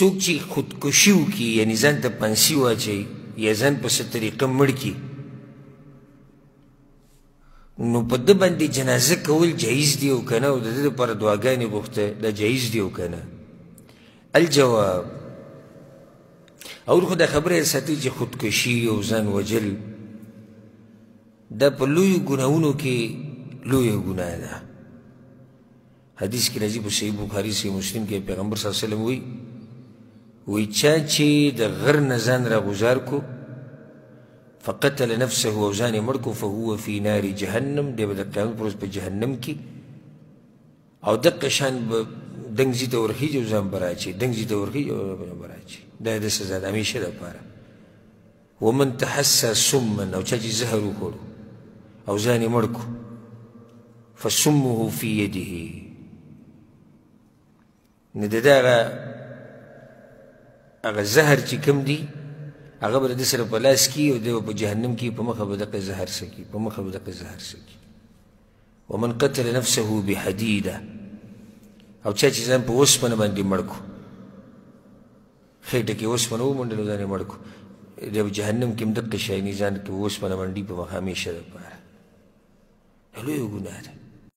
څوک چې خودکشي وکړي، یعنې ځان ته پانسي واچوي یا ځان په څه طریقه مړ کړي، نو په ده باندې جنازه کول جایز دی او که نه، او د ده لپاره دعاګانې غوښته دا جایز دی او که نه؟ الجواب، اول خو دا خبره یې ساتي چې خودکشي او ځان وژل دا په لویو ګناهونو کې لویه ګناه ده. حدیث کې راځي په صحیح بخاري صحیح مسلم کې پیغمبر صلی الله علیه وسلم وایي، وایي چا چې د غر نه ځان راغوځار کو فقتل نفسه او ځان یې مړ کو فهو فی نار جهنم، دی به د قیامت پر ورځ په جهنم کې او دقه شان به دنګ ځي ته ورخیږي او ځان به راچوي، دنګ ځي ته ورخیږي او ځان به راچوي. دا د سزا ده همیشه دپاره. ومن تحسى سما، او چا چې زهر وخوړو او ځان یې مړ کړو فسمه فی یده، نو د ده هغه زهر چې کوم دي هغه به د ده سره په لاس کې او دی به په جهنم کې په مخه به دقه زهر سکي، په مخه به دقه زهر سکي. ومن قتل نفسه بحدیده، او چا چې ځان په اوسپنه باندې مړ کړو، خېټه کې اوسپنه ومنډله ځان یې مړ کړو، دی به جهنم کې هم دقه شی نه ځان کې اوسپنه منډي په مخه همیشه دپاره. دا لویه ګناه ده.